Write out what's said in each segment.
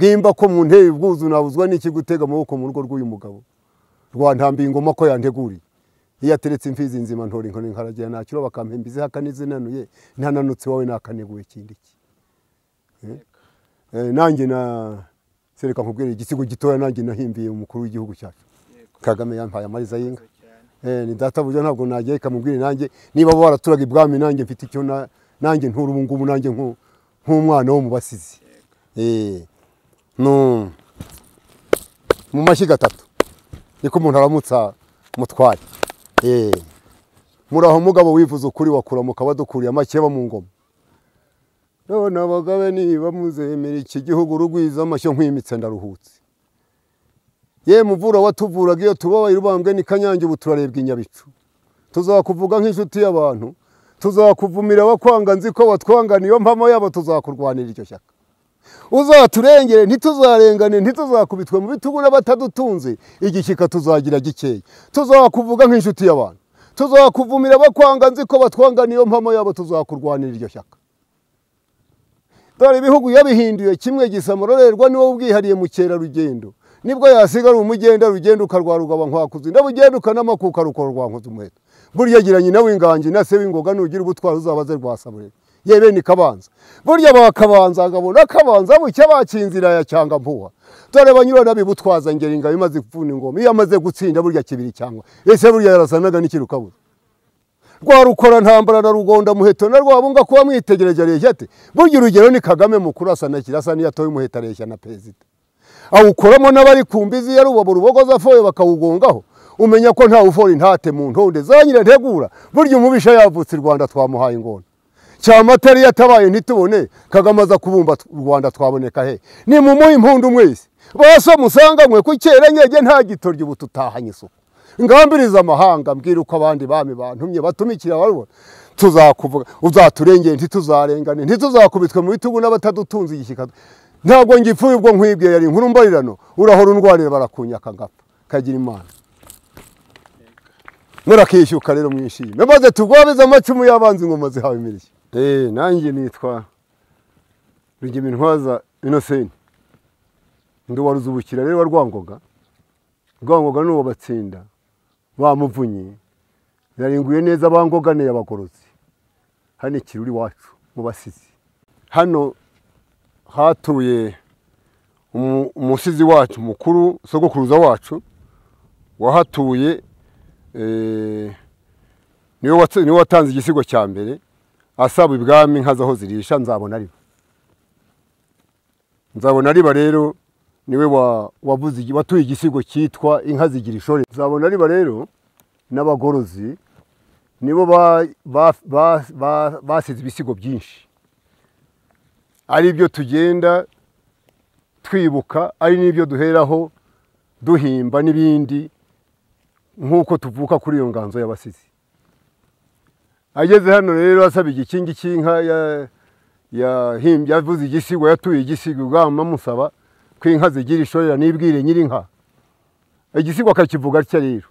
Bwimba ko mu ntebe ubwuzu nabuzwa n'iki gutega amaboko mu rugo rw'uyu mugabo rwantambiye ingoma ko yanteguriye. Iyo ateretse imfizi nzima ntora inkoni nkaragira nakiro bakampemba izihaka n'izinanuye ntananutse wawe nakaneguye kindi ki. Nanjye na sereka nkubwire igisigo gitoya nanjye nahimbiye umukuru w'igihugu cyacu Kagame yampaye amariza y'inka. Ni data buryo ntabwo nagiye kamubwire nanjye niba baraturaga ibwami nanjye mfite icyo nanjye ntura ubu ngubu nanjye nk'umwana wo mu basizi. No mu mashyiga atatu niko umuntu aramutsa mutware. Muraho mugabo wivuze ukuri wakuramuka badukuriye amakeba mu ngoma. None abagabe niba muzemera iki gihugu rugwiza amashyo nkwimitse ndaruhutse. Ye muvura watuvuraga iyo tubabaye rubambwe ni Kanyange ubu turarebwa inyabicu. Tuzakuvuga nk'inshuti y'abantu, tuzakuvumira abakwanga nzi ko batwanga niyo mpamo yabo tuzakurwanira icyo shyaka. Uzaturengere ntituzarengane ntituzakubitwe mu bitugu n'abatadutunze igishyika tuzagira gikeya. Tuzakuvuga nk'inshuti y'abantu, tuzakuvumira abakwanga nzi ko batwanga niyo mpamo yabo tuzakurwanira iryo shyaka. Dore ibihugu yabihinduye kimwe gisamurorerwa niwo ubwihariye mu kerarugendo. Nibwo yasigara umugenda rugendo ukarwarugaba nkwakuzi ndabugenduka n'amakuka rukorwa nkoze umuheto. Burya gira nyina w'inganji na se w'ingoga nugira ubutwara uzabaze rwasaburere. Yebe ni Kabanza. Burya bakabanza ngabona Kabanza bucya bakinzira ya cyanga mpuha. Dore banyura nabibutwaza ngera ingabo imaze kuvuna ingoma iyo amaze gutsinda burya kibiri cyangwa ese burya yarasanaga n'ikirukabuza. Rwarukora ntambara na Rugonda muheto na Rwabunga kuba mwitegereje areshya ate. Burya urugero ni Kagame mukuru asa na kirasa niyo atoye umuheto areshya na perezida. Awukoramo n'abari ku mbizi ya Rubabo rubogoza foye bakawugongaho. Umenya ko nta ufora intate mu ntonde zanyira ntegura. Burya umubisha yavutse Rwanda twamuhaye ingona. Cyamatari yatabaye ntitubone Kagame aza kubumba Rwanda twaboneka he. Ni mumuhe impundu mwese. Baso musanga mwe kukera nyege nta gitoryo ubu tutahanye isuku. Ngambiriza amahanga mbwira uko abandi bami bantumye batumikira barubona. Tuzakuvuga uzaturengere ntituzarengane ntituzakubitwe mu bitugu n'abatadutunze igishyika. Ntabwo ngipfuye ubwo nkwibwiye yari inkuru mbarirano urahora undwanira barakunyaka ngapfa kagira Imana. Murakishyuka rero mwishime maze tugwabize amacumu y'abanzi ingoma zihawe imirishyo. Nanjye nitwa Rugemintwaza Innocent. Ndi wa Ruzubukira rero wa Rwangoga. Rwangoga n'uwo batsinda bamuvunye yaringuye neza bangoganeye abagorozi. Hano ikiruri wacu mu basizi. Hano hatuye umusizi wacu mukuru sogokuruza wacu wahatuye, niwe watanze igisigo cya mbere asaba ibwami nkaza aho zirisha nzabona ariba. Nzabona ariba rero niwe wavuze watuye igisigo cyitwa inka zigira ishore. Nzabona ariba rero n'abagorozi nibo basize ibisigo byinshi ari byo tugenda twibuka, ari n'ibyo duheraho duhimba n'ibindi nkuko tuvuka kuri iyo nganzo y'abasizi. Ageze hano rero asaba igikingi cy'inka yahimbye yavuze igisigo yatuye igisigo ubwama musaba ko inka zigira ishorera nibwire nyirinka. Igisigo akakivuga atya rero: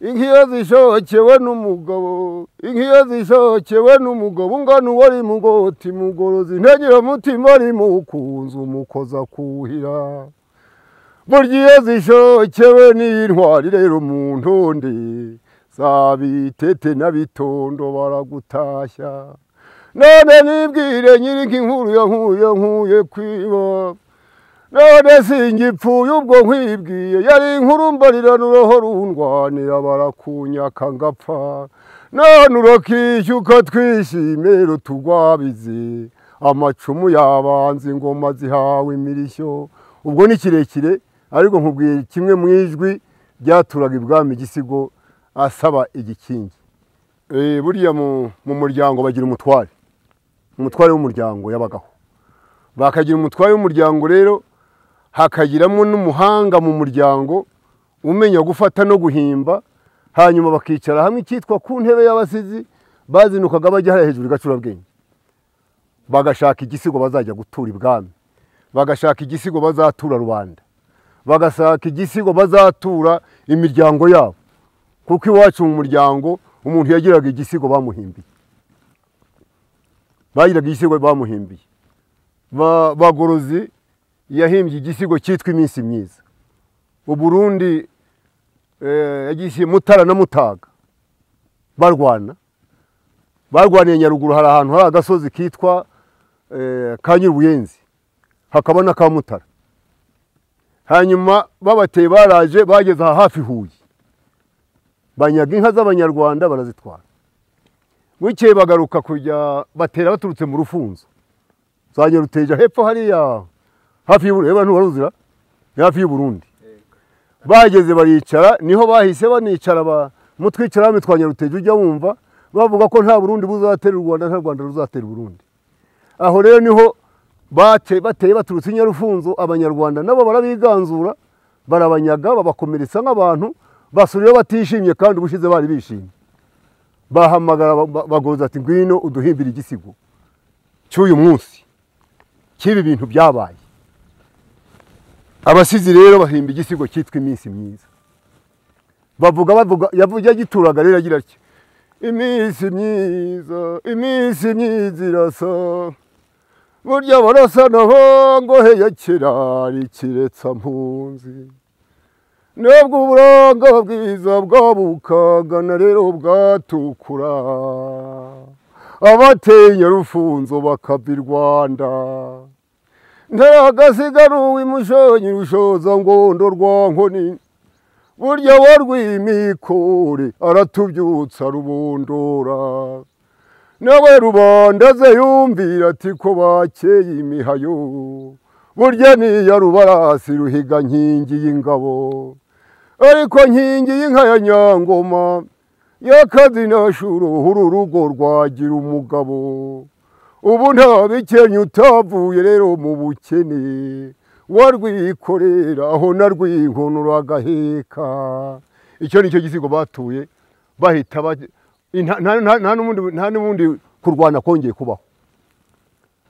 inka iyo zishokewe n'umugabo, inka iyo zishokewe n'umugabo ungana uwari mugoti mugorozi ntagira mutima ari mukunzu umukoza kuhira. Burya iyo zishokewe n'intwari rero mu ntonde zabitete na bitondo baragutashya. None nibwire nyirinka inkuru yankuye nkuye kwiba. None singipfuye ubwo nkwibwiye yari inkuru mbarirano uroho rundwanira barakunyaka ngapfa. None urakishyuka twishime tugwabize amacumu y'abanzi ingoma zihawe imirishyo. Ubwo ni kirekire ariko nkubwiye kimwe mu ijwi ryaturaga ibwami igisigo asaba igikingi. Buriya mu muryango bagira umutware. Umutware w'umuryango yabagaho. Bakagira umutware w'umuryango rero hakagiramo n'umuhanga mu muryango umenya gufata no guhimba, hanyuma bakicara hamwe icyitwa ku ntebe y'abasizi bazinukaga bajya hariya hejuru gacurabwenge bagashaka igisigo bazajya gutura ibwami, bagashaka igisigo bazatura rubanda, bagashaka igisigo bazatura imiryango yabo. Kuko iwacu mu muryango umuntu yagiraga igisigo bamuhimbiye, bagiraga igisigo bamuhimbiye. Bagorozi Yahimbye igisigo cyitwa iminsi myiza. Uburundi yagisiye Mutara na Mutaga barwana, barwaniye Nyaruguru. Hari ahantu hari agasozi kitwa Kanyirubuyenzi, hakaba na ka Mutara. Hanyuma babateye baraje bageze aha hafi Huye, banyaga inka z'abanyarwanda barazitwara. Bukeye bagaruka kujya batera baturutse mu Rufunzo za Nyaruteja hepfo hariya hafi y'Uburundi, ntiwaruzira hafi y'Uburundi. Bageze baricara, niho bahise banicara mutwicara twa Nyaruteja, ujya wumva bavuga ko nta Burundi buzatera u Rwanda, nta Rwanda ruzatera Burundi. Aho rero niho bateye baturutse Nyarufunzo, abanyarwanda nabo barabiganzura, barabanyaga, babakomeretsa nk'abantu basuriye batishimye, kandi ubushize bari bishimye. Bahamagara Bagoza ati ngwino uduhimbire igisigo cy'uyu munsi cy'ibi bintu byabaye. Abasizi rero bahimba igisigo cyitwa iminsi myiza. Bavuga yagituraga rero agira ati iminsi myiza, iminsi myiza irasa, burya barasa naho ngo heya kirari kiretsa mpunzi, nubwo uburanga bwiza bwabukagana rero bwatukura, abateye Nyarufunzo bakava i Rwanda, ntaragasigaruwe imushonyi rushoza ngondo rwa nkoni, burya warwimikore aratubyutsa rubundura, nawe rubanda ze yumvira ati ko bakeye imihayo, burya niya Rubarasi ruhiga nkingi y'ingabo, ariko nkingi y'inka ya Nyangoma y'akazinashuro uru rugo rwagira umugabo, ubu nta bikenya utavuye rero mu bukene, warwikorera aho narwinkonora agaheka. Icyo nicyo gisigo batuye bahita nta n'ubundi kurwana kongeye kubaho.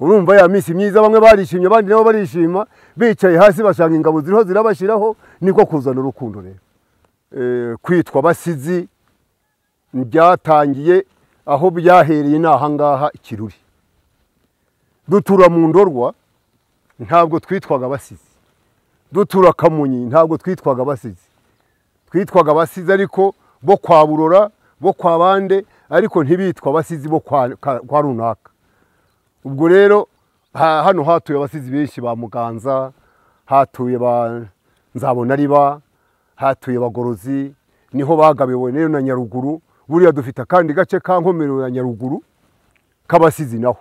Urumva ya minsi myiza bamwe barishimye abandi nabo barishima, bicaye hasi bashanga ingabo ziriho zirabashiraho, niko kuzana urukundo rero. Kwitwa abasizi byatangiye aho byahereye n'aha ngaha Ikiruri. Dutura mu Ndorwa ntabwo twitwaga abasizi, dutura Kamonyi ntabwo twitwaga abasizi, twitwaga abasizi ariko bo kwa Burora, bo kwa bande, ariko ntibitwa abasizi bo kwa runaka. Ubwo rero hano hatuye abasizi benshi ba Muganza, hatuye ba Nzabonariba, hatuye Bagorozi, niho bagabiwe rero na Nyaruguru. Buriya dufite akandi gace ka Nkomero ya Nyaruguru k'abasizi naho,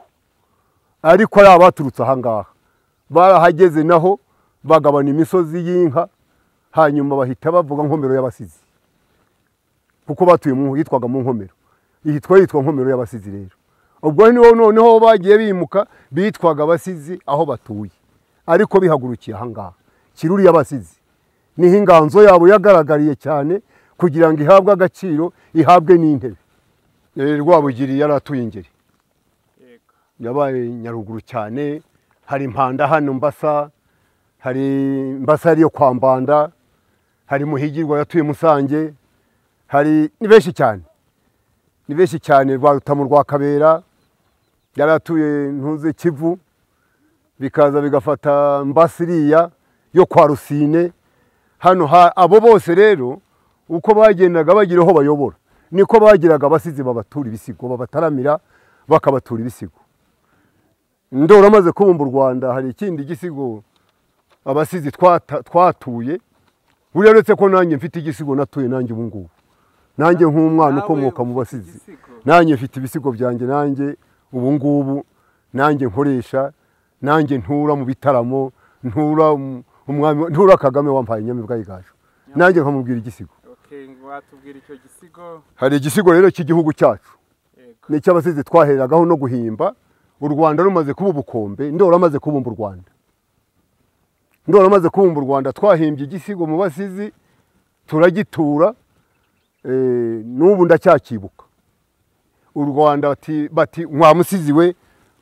ariko ari abaturutse aha ngaha barahageze naho bagabana imisozi y'inka, hanyuma bahita bavuga Nkomero y'abasizi, kuko batuye mu yitwaga mu Nkomero, yitwa Nkomero y'abasizi rero. Ubwo niho noneho bagiye bimuka bitwaga abasizi aho batuye, ariko bihagurukiye aha ngaha Kiruri y'abasizi, niho inganzo yabo yagaragariye cyane kugira ngo ihabwe agaciro, ihabwe n'intebe. Rwabugiri yaratuye Ingeri, yabaye Nyaruguru cyane. Hari Impanda hano Mbasa, hari Mbasa ariyo kwa Mbanda, hari Muhigirwa yatuye Musange, hari ni benshi cyane, ni benshi cyane. Rwa Rutamu rwa Kabera yaratuye Ntuze Kivu, bikaza bigafata Mbasiriya yo kwa Rusine. Hano abo bose rero uko bagendaga bagira aho bayobora, niko bagiraga abasizi babatura ibisigo, babataramira bakabatura ibisigo. Ndora amaze kubumba u Rwanda, hari ikindi gisigo abasizi twatuye. Buriya uretse ko nanjye mfite igisigo natuye nanjye ubu ngubu, nanjye nk'umwana ukomoka mu basizi, nanjye mfite ibisigo byanjye, nanjye ubu ngubu nanjye nkoresha, nanjye ntura mu bitaramo, ntura umwami, ntura Kagame wampaye inyamibwa y'igaju, nanjye nkamubwira igisigo. Watubwira icyo gisigo? Hari igisigo rero cy'igihugu cyacu, ni cy'abasizi twaheragaho no guhimba. U Rwanda rumaze kuba ubukombe, Ndora amaze kubumba u Rwanda, Ndora amaze kubumba u Rwanda, twahimbye igisigo mu basizi turagitura, n'ubu ndacyakibuka. U Rwanda bati mwa musizi we,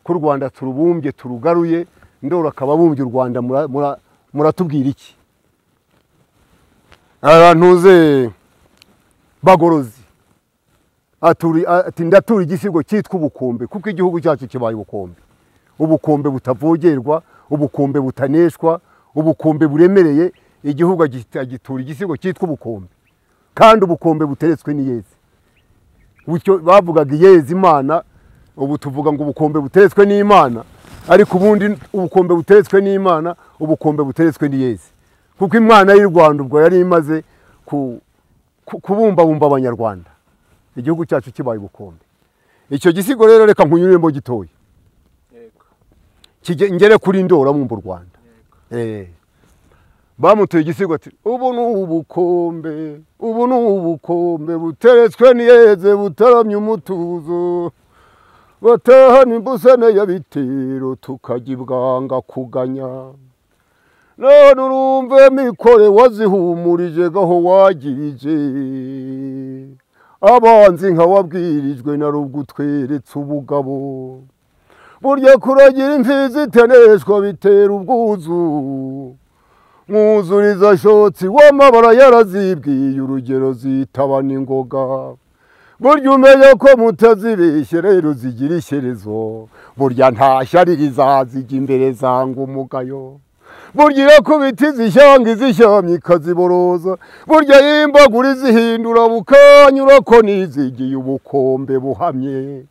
ko u Rwanda turubumbye turugaruye, Ndora akaba abumbye u Rwanda, muratubwira iki? Abantu Bagorozi ati ndatura igisigo cyitwa ubukombe, kuko igihugu cyacu kibaye ubukombe, ubukombe butavogerwa, ubukombe butaneshwa, ubukombe buremereye. Igihugu agitura igisigo cyitwa ubukombe, kandi ubukombe buteretswe n'Iyezi. Bityo bavugaga Iyezi Imana, ubu tuvuga ngo ubukombe buteretswe n'Imana, ariko ubundi ubukombe buteretswe n'Imana, ubukombe buteretswe n'Iyezi, kuko Imana y'u Rwanda ubwo yari imaze kubumbabumba Abanyarwanda, igihugu cyacu kibaye ubukombe. Icyo gisigo rero reka nkunyuremo gitoya, yego, ngere kuri Ndora mumba u Rwanda. Bamutuye igisigo ati ubu ni ubukombe, ubu ni ubukombe buteretswe n'Iyeze, butaramye umutuzo, batahana imbusane ya bitero, tukajya ibwanga kuganya. None urumve mikore wazihumurije gaho wagirije, abanzi nka wabwirijwe na rugutweretse ubugabo. Burya kuragira imfizi iteneshwa bitera ubwuzu, mwuzuriza shotsi w'amabara yarazibwiye urugero zitabana ingoga. Burya umenya ko mutazibeshye rero zigira ishyerezo, burya nta shyari rizazijya imbere zanga umugayo. Burya irakubita izishyanga izishyamye ikaziboroza, burya yimbagura izihindura bukanyura ko nizigiye ubukombe buhamye.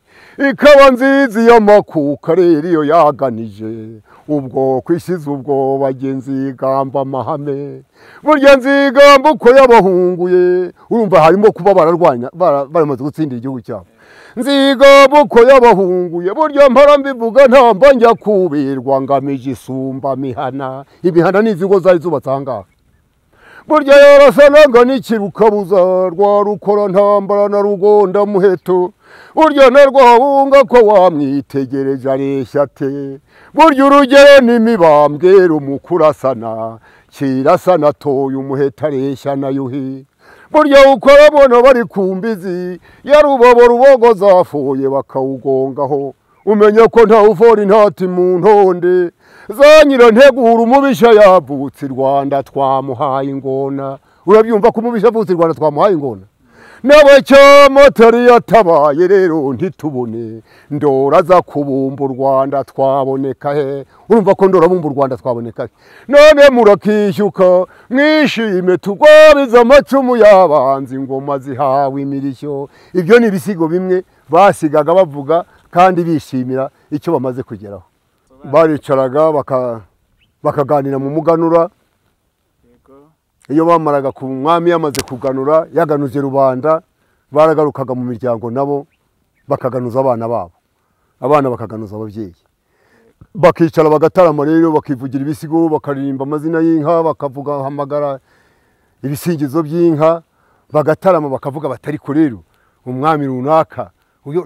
Ikaba nziza y'amakuka rero iyo yaganije, ubwo kwishyize ubwo bagenzi igamba amahame. Burya nzigamba uko yabahunguye, urumva harimo kuba bararwanya baramaze gutsindira igihugu cyabo. Nzigamba uko yabahunguye, burya mpora mbivuga ntamba njya kubirwa ngamije isumba mihana. Imihana ni izigo zari zubatse aha ngaha. Burya yarasananga n'ikirukabuza rwa rukora ntambara na rugonda muheto, burya na rwabunga ko wamwitegereje areshya ate. Burya urugero n'imibambwe rumukurasana, kirasana atoye umuheto areshya na Yuhi. Burya ukora bona bari ku mbizi ya rubabo rubogo zafuye bakawugongaho, umenye ko nta ufora intati mu ntonde za nyirantegura umubisha yavutse i Rwanda twamuhaye ingona. Urabyumva ko umubisha avutse i Rwanda twamuhaye ingona? N'abacyamotari yatabaye rero ntitubone, Ndora aza kubumba u Rwanda twaboneka he? Urumva ko Ndora abumba u Rwanda twaboneka he? None murakishyuka mwishime, tugwabize amacumu y'abanzi, ingoma zihawe imirishyo. Ibyo ni ibisigo bimwe basigaga bavuga kandi bishimira icyo bamaze kugeraho. Baricaraga bakaganira mu muganura. Iyo bamaraga ku mwami yamaze kuganura, yaganuje rubanda, baragarukaga mu miryango nabo bakaganuza abana babo, abana bakaganuza ababyeyi, bakicara bagatarama rero, bakivugira ibisigo, bakaririmba amazina y'inka, bakavuga hamagara ibisingizo by'inka, bagatarama bakavuga batari ko rero umwami runaka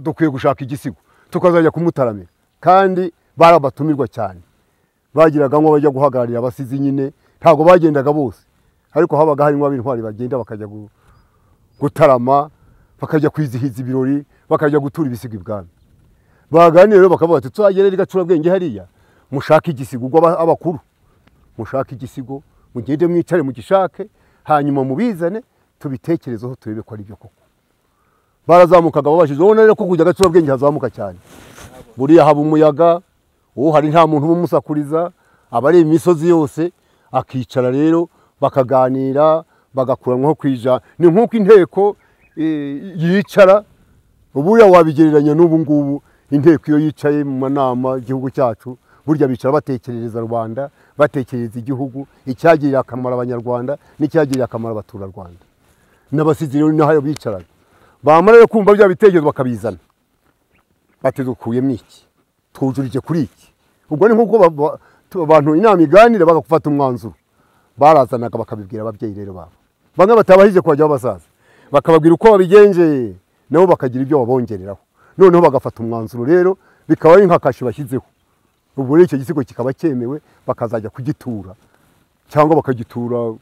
dukwiye gushaka igisigo tukazajya kumutaramira. Kandi barabatumirwa cyane, bagiraga ngo bajya guhagararira abasizi nyine, ntabwo bagendaga bose, ariko habaga harimo ab'intwari bagenda bakajya gutarama, bakajya kwizihiza ibirori, bakajya gutura ibisigo ibwami. Baganira rero bakavuga bati tuzagere Gacurabwenge hariya mushake igisigo, ubwo abakuru mushake igisigo, mugende mwicare mugishake, hanyuma mubizane tubitekerezeho turebe ko ari byo koko. Barazamukaga babashije, ubona rero ko kujya Gacurabwenge hazamuka cyane, buriya haba umuyaga, uhari nta muntu umusakuriza, abari imisozi yose, akicara rero bakaganira, bagakuranwaho kwija. Ni nkuko inteko yicara, ubuya wabigereranya n'ubu ngubu inteko iyo yicaye mu manama igihugu cyacu, burya bicara batekerereza rubanda, batekereza igihugu, icyagirira akamaro Abanyarwanda n'icyagirira akamaro abaturarwanda. N'abasizi rero naho bicaraga, bamara rero kumva bya bitekerezo bakabizana, bati dukuyemo iki, twujurije kuri iki. Ubwo ni nkuko abantu inama iganira bagafata umwanzuro, barazanaga bakabibwira ababyeyi rero babo, bamwe batabahije kwajya basaza, bakababwira uko babigenje, nabo bakagira ibyo babongereraho, noneho bagafata umwanzuro rero bikaba ari nka kashi bashyizeho. Ubwo rero icyo gisigo kikaba cyemewe, bakazajya kugitura cyangwa bakagitura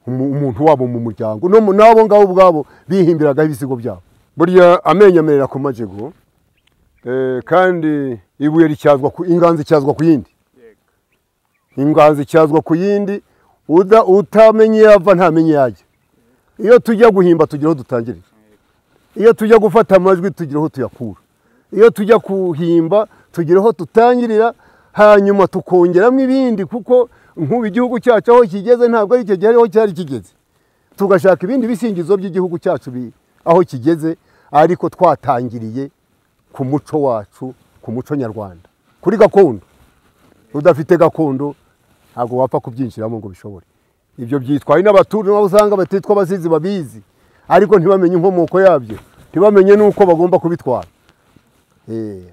umuntu wabo mu muryango, n'abo ngabo ubwabo bihimbiraga ibisigo byabo. Burya amenyo amerera ku majego, kandi ibuye ricyazwa ku inganzi icyazwa ku yindi, inganzi icyazwa ku yindi, utamenye yava ntamenye yajya. Iyo tujya guhimba tugira aho dutangirira, iyo tujya gufata amajwi tugira aho tuyakura, iyo tujya kuhimba tugira aho tutangirira, Hanyuma tukongeramo ibindi, kuko nk'ubu igihugu cyacu aho kigeze ntabwo ari icyo gihe ariho cyari kigeze. Tugashaka ibindi bisingizo by'igihugu cyacu aho kigeze, ariko twatangiriye ku muco wacu, ku muco nyarwanda, kuri gakondo. Udafite gakondo ntabwo wapfa kubyinjiramo ngo bishobore. Ibyo byitwa ari n'abaturage nabo usanga batitwa abasizi babizi, ariko ntibamenye inkomoko yabyo, ntibamenye nuko bagomba kubitwara.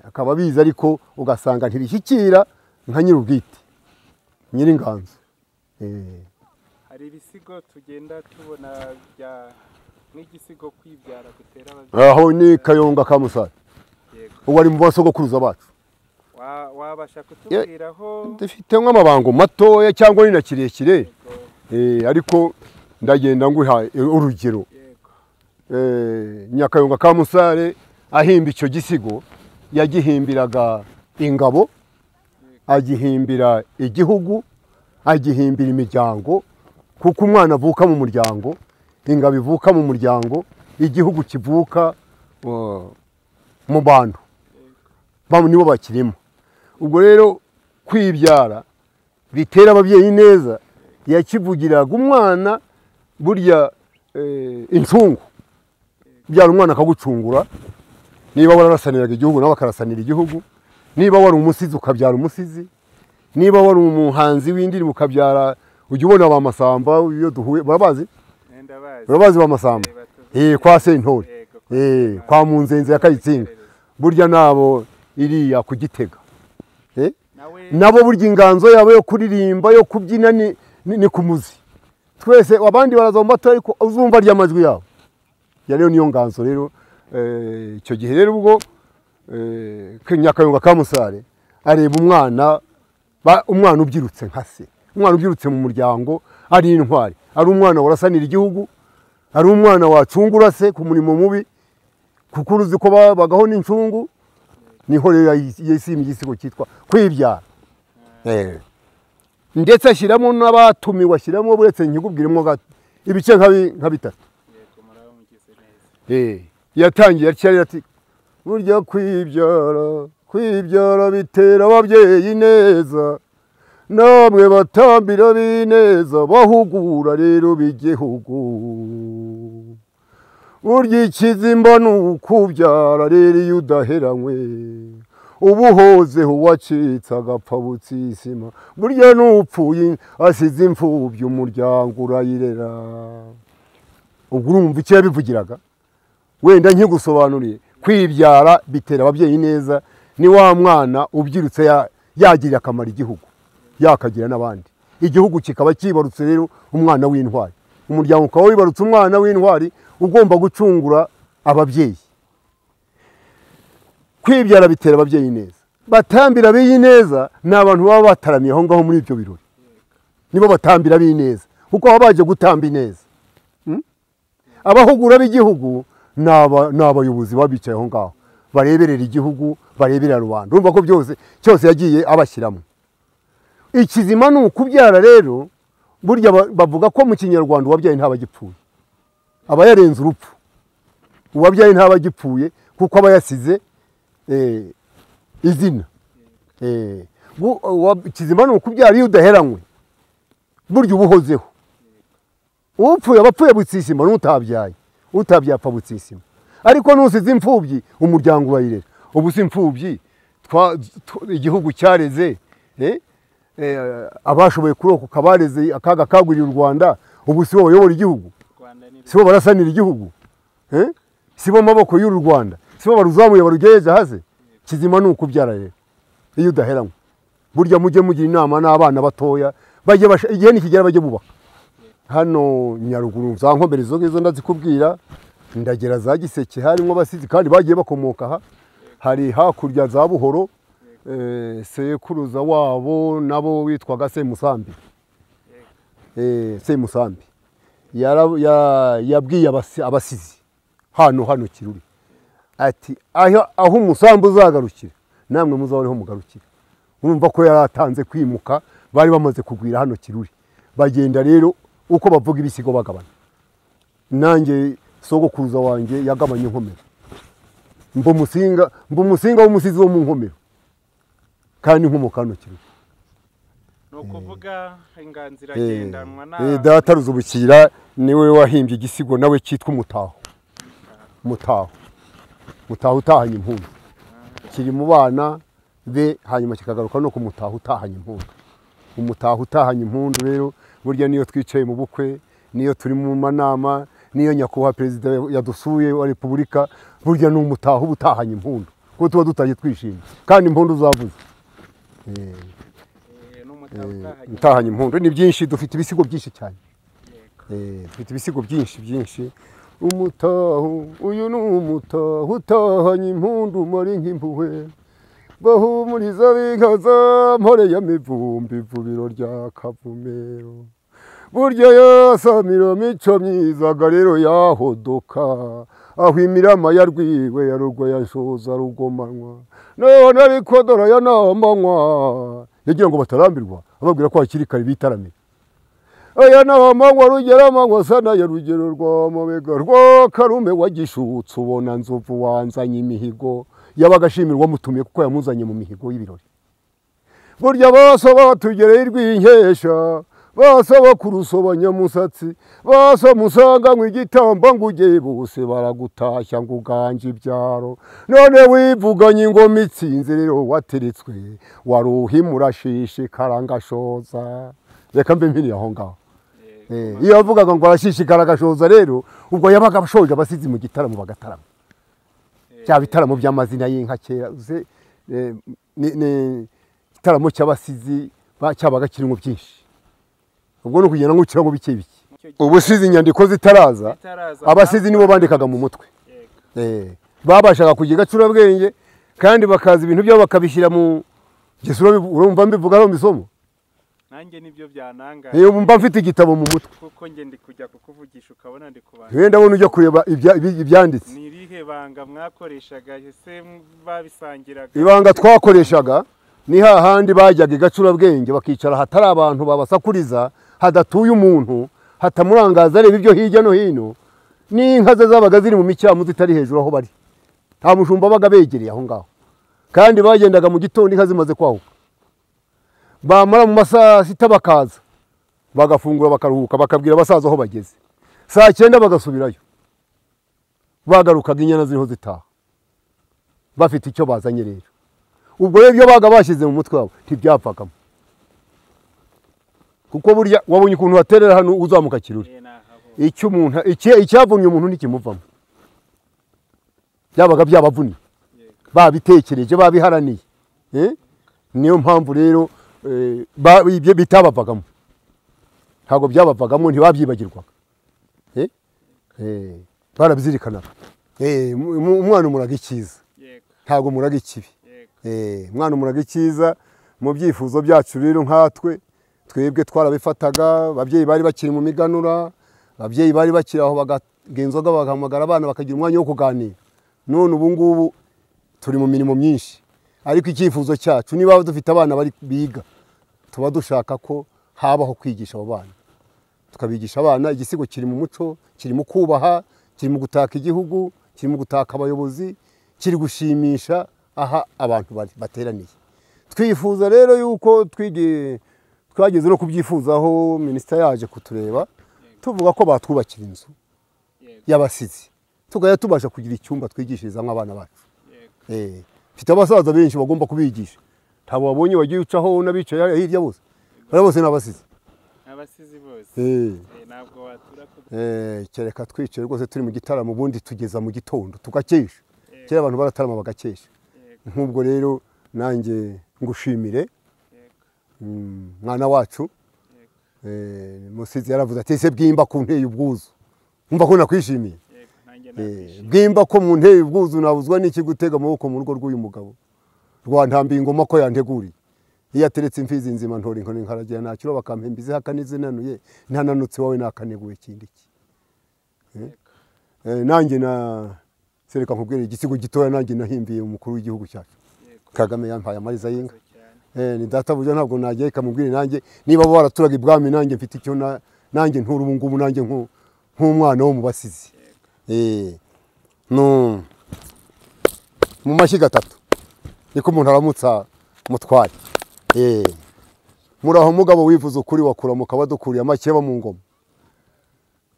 Akaba bizi ariko ugasanga ntibishyikira nka nyir'ubwite, nyir'inganzo. Hari ibisigo tugenda tubona bya nk'igisigo kwibyara gutera ababyeyi. Aho ni Kayonga ka Musare. Uwo ari mu basogokuruza bacu. Wabasha kutubwiraho? Dufite nk'amabango matoya cyangwa ni na kirekire, ariko ndagenda nguha urugero. Nyakayonga ka Musare ahimba icyo gisigo, yagihimbiraga ingabo, agihimbira igihugu, agihimbira imiryango, kuko umwana avuka mu muryango, ingabo ivuka mu muryango, igihugu kivuka mu bantu nibo bakirimo. Ubwo rero kwibyara bitera ababyeyi neza, yakivugiraga umwana burya incungu, byara umwana akagucungura. Niba wararasaniraga igihugu nawe akarasanira igihugu, niba wari umusizi ukabyara umusizi, niba wari umuhanzi w'indirimbo ukabyara. Ujya ubona ba Masamba iyo duhuye, barabazi? Barabazi ba Masamba? Kwa Sentore, kwa Munzenze ya Kayitsinga, burya nabo iriya ku Gitega. Nabo burya inganzo yabo yo kuririmba, yo kubyina ni kumuzi. Twese abandi barazomba ariko uzumva ry'amajwi yabo. Ya rero niyo nganzo rero. Icyo gihe rero ubwo Nyakayonga ka Musare areba umwana, umwana ubyirutse nka se, umwana ubyirutse mu muryango, ari intwari, ari umwana warasanira igihugu, ari umwana wacungura se ku murimo mubi, kuko uruzi ko babagaho n'incungu. Niho rero yisimbye igisigo cyitwa kwibyara. Ndetse ashyiramo n'abatumiwe, ashyiramo buretse nkikubwiremo ibice nka bitatu. Yatangiye atya ati: burya kwibyara, kwibyara bitera ababyeyi neza, namwe batambira bineza, bahugura rero b'igihugu. Burya ikizimba ni ukubyara rero iyo udaheranywe, ubuhozeho wacitse agapfa butsisima. Burya n'upfuye asize imfubyi, umuryango urayirera. Ubwo urumva icyo yabivugiraga? Wenda nkigusobanuriye, kwibyara bitera ababyeyi neza ni wa mwana ubyirutse yagirira akamaro igihugu, yakagira n'abandi. Igihugu kikaba kibarutse rero umwana w'intwari, umuryango ukaba wibarutse umwana w'intwari ugomba gucungura ababyeyi. Kwibyara bitera ababyeyi neza. Batambira b'iyi neza ni abantu baba bataramiye aho ngaho muri ibyo birori, nibo batambira b'ineza, kuko baba baje gutamba ineza. Abahugura b'igihugu ni abayobozi babicaye aho ngaho, bareberera igihugu, bareberera rubanda. Urumva ko byose cyose yagiye abashyiramo. Ikizima ni ukubyara rero. Burya bavuga ko mu Kinyarwanda uwabyaye ntaba agipfuye, aba yarenze urupfu. Uwabyaye ntaba agipfuye kuko aba yasize izina. Ikizima ni ukubyara iyo udaheranywe, burya ubuhozeho. Upfuye aba apfuye butsisima, n'utabyaye utabyaye apfa butsisima. Ariko nusize imfubyi umuryango urayirera. Ubu si imfubyi igihugu cyareze, abashoboye kurokoka bareze akaga kagwiriye u Rwanda, ubu si bo bayobora igihugu, si bo barasanira igihugu, si bo maboko y'uru Rwanda, si bo baruzamuye barugejeje hasi. Kizima ni ukubyara rero iyo udaheranywe. Burya mujye mugira inama n'abana batoya, bajye igihe nikigera bajye bubaka. Hano Nyaruguru za nkomere izo ngizo ndazikubwira, ndagera za Giseke harimo abasizi kandi bagiye bakomoka aha. Hari hakurya za Buhoro, sekuruza wabo nabo witwaga Semusambi. Semusambi yabwiye abasizi hano Kiruri ati: aho umusambi uzagarukira namwe muzahoreho mugarukira. Urumva ko yaratanze kwimuka, bari bamaze kugwira hano Kiruri. Bagenda rero uko bavuga ibisigo bagabana. Nanjye sogokuruza wanjye yagabanye inkomero, mba umusinga w'umusizi wo mu nkomero. Kandi nkomoka hano Kiruri. Ni ukuvuga inganzo iragendanwa na data Ruzubukira niwe wahimbye igisigo nawe cyitwa umutaho. Umutaho. Mutaho utahanye impundu. Kiri mu bana be, hanyuma kikagaruka no ku mutaho utahanye impundu. Umutaho utahanye impundu rero burya niyo twicaye mu bukwe, niyo turi mu manama, niyo nyakubahwa perezida yadusuye wa repubulika, burya ni umutaho utahanye impundu. Kuko tuba dutaye twishimye kandi impundu zavuze. Utahanye impundu ni byinshi, dufite ibisigo byinshi cyane. Dufite ibisigo byinshi byinshi. Umutaho uyu ni umutaho utahanye impundu mari nk'impuhwe, bahumuriza b'inkaza mpore ya mivumbi ivubiro rya Kavumero. Burya yasamira mico myiza garero yahodoka, aho imirama ya Rwiwe ya Rugwe ya Nshoza Rugomanwa, none ariko dore ya namanywa. Yagira ngo batarambirwa, ababwira ko hakiri kare bitaramira. Aya namanywa rugera amanywa sana ya Rugero rwa Mabega rwa Karume wa Gishutsi, ubona Nzovu wanzanye imihigo. Yabaga ashimirwa mutumiye kuko yamuzanye mu mihigo y'ibirori. Burya basaba tugereye Rwinkesha, basaba kurusobanya musatsi, basa musanga ngw'igitamba nguge bose baragutashya ngo uganje ibyaro. None wivuganye ingoma itsinze rero wateretswe, waruhimura shishikara ngashoza. Reka mbe mpiri aho ngaho. Iyo yavugaga ngo arashishikara agashoza rero, ubwo yabaga ashoje abasizi mu gitaramo bagatarama. Cya bitaramo by'amazina y'inka kera, uze ni igitaramo cy'abasizi cyabaga kirimo byinshi. Ubwo no kugenda ngukira ngo bike bike. Ubusizi inyandiko zitaraza, abasizi nibo bandikaga mu mutwe. Babashaga kugira gacurabwenge kandi bakaza ibintu byabo bakabishyira mu gisura. Urumva mbivuga aho misomo? Nanjye nibyo byananga. Mba mfite igitabo mu mutwe. Kuko nge ndi kujya kukuvugisha ukabona ndi kubana. Wenda ndabona ujya kureba ibyanditse. Ni irihe banga mwakoreshaga ese babisangiraga? Ibanga twakoreshaga ni hahandi bajyaga igacurabwenge bakicara hatari abantu babasakuriza, hadatuye umuntu, hatamurangaza areba ibyo hirya no hino. N'inka ze zabaga ziri mu micyamo zitari hejuru aho bari. Nta mushumba baga begereye aho ngaho. Kandi bagendaga mu gitondo inka zimaze kwahuka. Bamara mu masaha 6 bakaza, bagafungura bakaruhuka, bakabwira abasaza aho bageze. Saa 9 bagasubirayo. Bagarukaga inyana ziriho zitaha. Bafite icyo bazanye rero. Ubwo rero ibyo baga bashyize mu mutwe wabo ntibyapfagamo. Kuko burya wabonye ukuntu waterera hano uzamuka Kiruri. Icyo umuntu icyavunye umuntu ntikimuvamo. Byabaga byabavunye. Babitekereje, babiharaniye. Niyo mpamvu rero ibyo bitabavagamo. Ntabwo byabavagamo, ntibabyibagirwaga. Barabizirikanaga. Umwana umuraga icyiza. Ntabwo umuraga ikibi. Umwana umuraga icyiza. Mu byifuzo byacu rero nkatwe twebwe twarabifataga. Ababyeyi bari bakiri mu miganura, ababyeyi bari bakiri aho bagagenzoga bagahamagara abana bakagira umwanya wo kuganira. None ubu ngubu turi mu mirimo myinshi, ariko icyifuzo cyacu niba dufite abana bari biga, tuba dushaka ko habaho kwigisha abo bana. Tukabigisha abana igisigo kiri mu muco, kiri mu kubaha, kiri mu gutaka igihugu, kiri mu gutaka abayobozi, kiri gushimisha aha abantu bateraniye. Twifuza rero yuko twageze no kubyifuzaho, minisita yaje kutureba, tuvuga ko batwubakira inzu y'abasizi, tugaya tubasha kugira icyumba twigishirizamo abana bacu. Mfite abasaza benshi bagomba kubigisha. Ntabwo babonye bagiye ucaho n'abicaye hirya bose. Bari bose n'abasizi. Abasizi bose. Ntabwo watura ko kereka twicaye rwose turi mu gitaramo, ubundi tugeza mu gitondo tugakesha. Kera abantu baratarama bagakesha. Nk'ubwo rero nanjye ngushimire mwana wacu. Musizi yaravuze ati ese bwimba ku nteye ubwuzu. Umva ko nakwishimiye. Bwimba ko mu nteye ubwuzu nabuzwa n'iki gutega amaboko mu rugo rw'uyu mugabo. Rwantambiye ingoma ko yanteguriye. Iyo ateretse imfizi nzima ntora inkoni nkaragira ntakiro bakampemba izihaka n'izinanuye, ntananutse wawe nakaneguye kindi ki. Nanjye na sereka nkubwire igisigo gitoya nanjye nahimbiye umukuru w'igihugu cyacu. Kagame yampaye amariza y'inka. Ni data burya ntabwo nagiye kamubwire nanjye niba baraturaga ibwami nanjye mfite icyo nanjye ntura ubu ngubu nanjye nk'umwana wo mu basizi. No mu mashyi gatatu niko umuntu aramutsa Mutware muraho mugabo wivuze ukuri wakuramuka badukuriye amakeba mu ngoma.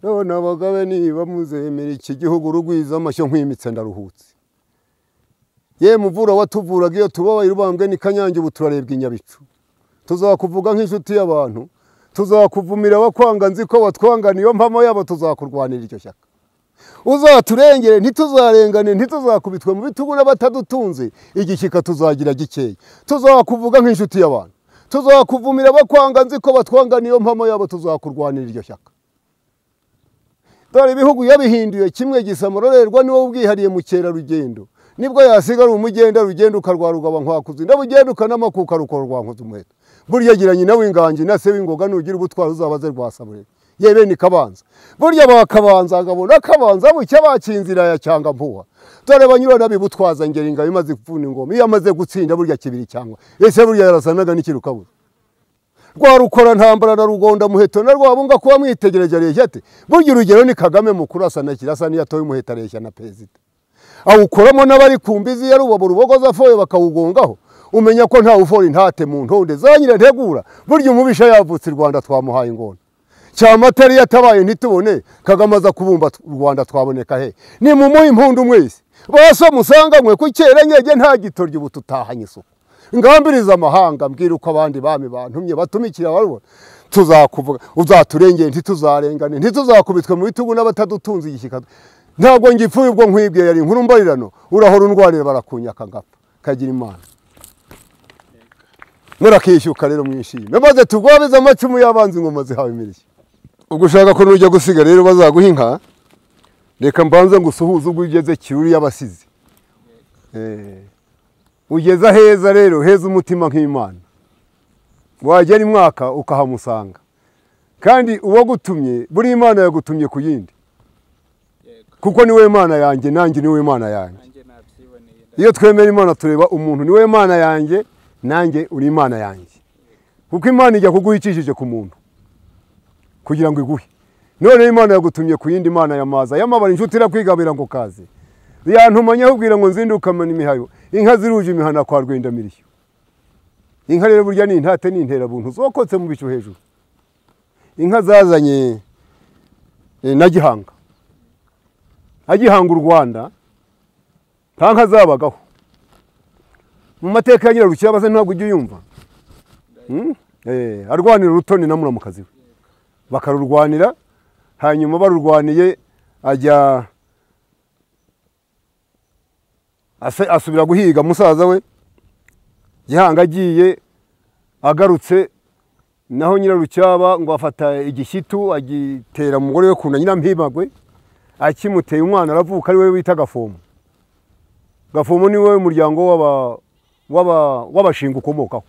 None abagabe niba muzemera iki gihugu rugwiza amashyo nkwimitse ndaruhutse. Ye muvura watuvuraga iyo tubabaye rubambwe ni Kanyange ubu turarebwa inyabicu. Tuzakuvuga nk'inshuti y'abantu, tuzakuvumira abakwanga nzi ko batwanga niyo mpamo yabo, tuzakurwanira iryo shyaka. Uzaturengere ntituzarengane, ntituzakubitwe mu bitugu n'abatadutunze, igishyika tuzagira gikeya. Tuzakuvuga nk'inshuti y'abantu, tuzakuvumira abakwanga nzi ko batwanga niyo mpamo yabo, tuzakurwanira iryo shyaka. Dore ibihugu yabihinduye kimwe gisa murorerwa niwo ubwihariye mu kerarugendo, nibwo yasigara umugenda rugendo ukarwara ugaba nkwakuzi ndabugenduka n'amakuka rukora rwankoze umuheto. Burya gira nyina w'inganji na se w'ingoga nugira ubutwara uzabaze rwasaburere yebe ni Kabanza. Burya bakabanza ngabona Kabanza bucya bakinzira ya cyanga mpuha. Dore banyura nabibutwaza ngera ingabo imaze kuvuna ingoma iyo amaze gutsinda burya kibiri cyangwa ese burya yarasanaga n'ikirukabuza. Rwarukora ntambara na Rugonda muheto na Rwabunga kuba mwitegereje areshya ate? Burya urugero ni Kagame mukuru asa na Kirasa niyo atoye umuheto areshya na perezida. Awukoramo n'abari ku mbizi ya Rubabo rubogoza afoye bakawugongaho. Umenya ko nta ufora intate mu ntonde zanyira ntegura. Burya umubisha yavutse i Rwanda twamuhaye ingona. Cyamatari yatabaye ntitubone Kagame aza kubumba u Rwanda twaboneka he? Ni mumuhe impundu mwese. Baso musanga mwe kukera nyege nta gitoryo ubu tutahanye isuku. Ngambiriza amahanga mbwira uko abandi bami bantumye batumikira barubona. Tuzakuvuga uzaturengere ntituzarengane, ntituzakubitwe mu bitugu n'abatadutunze igishyika. Ntabwo ngipfuye ubwo nkwibwiye yari inkuru mbarirano, urahora undwanira barakunyaka ngapfa. Kagira Imana. Murakishyuka rero mwishime maze tugwabize amacumu y'abanzi ingoma zihawe imirishyo. Ubwo ushaka ko nujya gusiga rero bazaguha inka, reka mbanze ngusuhuze ubwo ugeze Kiruri y'abasizi. Ugeza heza rero, heza umutima nk'Imana. Wagera imwaka ukahamusanga. Kandi uwagutumye buri Imana yagutumye ku yindi. Kuko niwe Imana yanjye nanjye niwe Imana yanjye. Iyo twemera Imana tureba umuntu niwe Imana yanjye nanjye uri Imana yanjye. Kuko Imana ijya kuguhikishije ku muntu kugira ngo iguhe. None Imana yagutumye ku yindi Imana yamaza yamabara inshuti irakwigabira ngo kaze. Yantumanye ahubwira ngo nzindukamana imihayo, inka ziruje imihana kwa Rwendamirishyo. Inka rero burya ni intate ni intera buntu zokotse mu bicu hejuru. Inka zazanye na Gihanga. Agihanga u Rwanda nta nka zabagaho. Mu mateka ya Nyirarucyaba ntabwo ujya uyumva. Arwanira Rutoni na muramukazi we. Bakarurwanira hanyuma barurwaniye ajya asubira guhiga musaza we. Gihanga agiye agarutse naho Nyirarucyaba ngo afata igishyitu agitera umugore we kuna Nyirampimagwe, akimuteye umwana aravuka ari we wita Gafomo. Gafomo ni we muryango w'abashinga ukomokaho.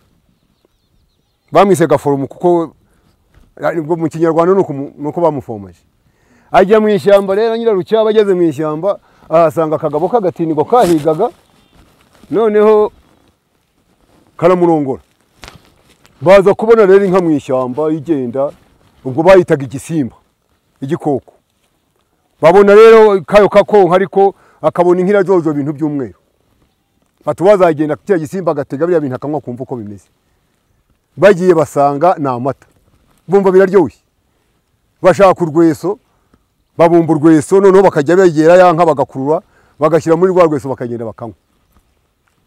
Bamwise Gaforomo kuko mu Kinyarwanda nuko bamufomaje. Ajya mu ishyamba rero Nyirarucyaba ageze mu ishyamba ahasanga akagabo k'agatindigo kahigaga, noneho karamurongora. Baza kubona rero inka mu ishyamba igenda, ubwo bayitaga igisimba, igikoko. Babona rero kayo kakonka ariko akabona inka irajojo ibintu by'umweru. Batuwazagenda kya gisimba agatega biriya bintu akanywa kumva uko bimeze. Bagiye basanga ni amata, bumva biraryoshye. Bashaka urweso, babumba urweso, noneho bakajya begera ya nka bagakurura bagashyira muri rwa rweso bakagenda bakanywa.